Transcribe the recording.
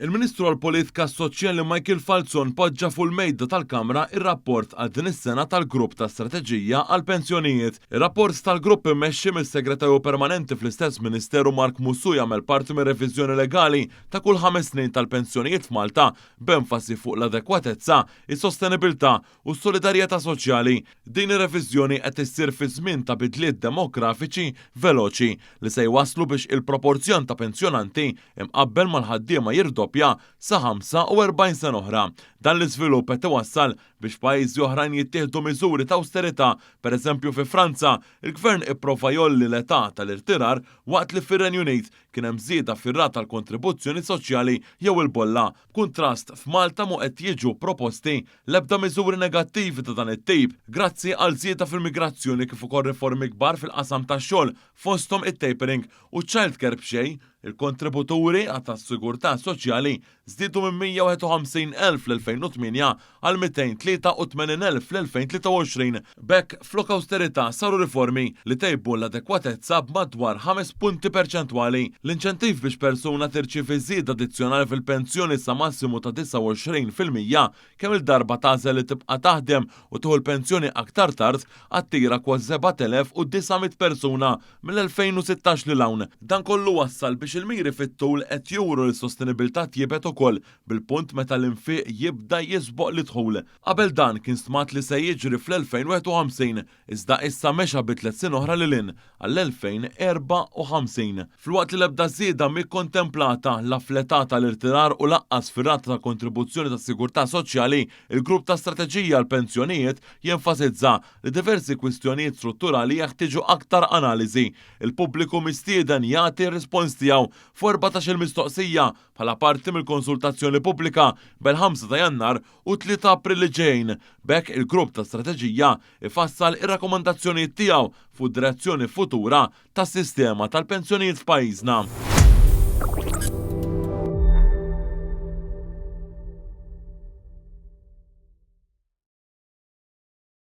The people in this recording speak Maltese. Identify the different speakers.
Speaker 1: Il-Ministru għall-Politika Soċjali Michael Falzon poġġa fuq il-mejda tal-Kamra ir-rapport għal din is-sena tal-Grupp ta' Strateġija għall-Pensjonijiet. Ir-rapport tal-grupp immexxi mis-Segretarju Permanenti fl-istess Ministeru Mark Musù jagħmel parti mir-reviżjoni legali ta' kull ħames snin tal-pensjonijiet f'Malta b'enfasi fuq l-adekwatezza, is-sostenibilità u s-solidarjetà soċjali. Din ir-reviżjoni qed issir fi żmien ta' bidliet demografiċi veloċi li se jwasslu biex il-proporzjon ta' pensjonanti imqabbel mal-ħaddiema jirdoppja sa 45 sena oħra. Dan l-iżvilupp qed iwassal biex f'pajjiżi oħrajn jittieħdu miżuri ta' awsterità, pereżempju fi Franza, il-gvern ipprova jgħolli l-età tal-irtirar waqt li fir-Renju Unit kien hemm żieda fir-rata tal-kontribuzzjoni soċjali jew il-bolla. B'kuntrast, f'Malta mhu qed jiġu proposti l-ebda miżuri negattivi ta' dan it-tip, grazzi għal żieda fil-migrazzjoni kif ukoll riformi kbar fil-qasam tax-xogħol, fosthom it-tapering u ċ-childcare b'xejn. Il-kontributuri tas-sigurtà soċjali żdiedu minn 151,000 fl-2008 għal 283,000 fl-2023. B'hekk, flok awsterità saru riformi li tejbu l-adekwatezza b'madwar ħames punti perċentwali. L-inċentiv biex persuna tirċievi żieda addizzjonali fil-pensjoni sa massimu ta' 29% kemm-il darba tagħżel li tibqa' taħdem u tieħu l-pensjoni aktar tard attira kważi 7,900 persuna mill-2016 lil hawn. Dan kollu wassal biex il-miri fit-tul qed juru li s-sostenibilità tjiebet ukoll bil-punt meta l-infiq jibda jisboq l-dħul. Qabel dan kien stmat li se jiġri fl-2051, iżda issa mexa bi tliet snin oħra lil hinn, għall-2054. Filwaqt li l-ebda żieda mhi kkontemplata la fl-età tal-irtirar u lanqas fir-rata ta' kontribuzzjoni tas-sigurtà soċjali, il-Grupp ta' Strateġija għall-Pensjonijiet jenfasizza li diversi kwistjonijiet strutturali jeħtieġu aktar analiżi. Il-pubbliku mistieden jagħti r-rispons tiegħu fuq 14-il mistoqsija bħala parti mill-konsultazzjoni pubblika bejn 5 ta' Jannar u 3 ta' April li ġejjin. B'hekk il-grupp ta' strateġija ifassal ir-rakkomandazzjonijiet tiegħu fuq id-direzzjoni futura tas-sistema tal-pensjonijiet f'pajjiżna.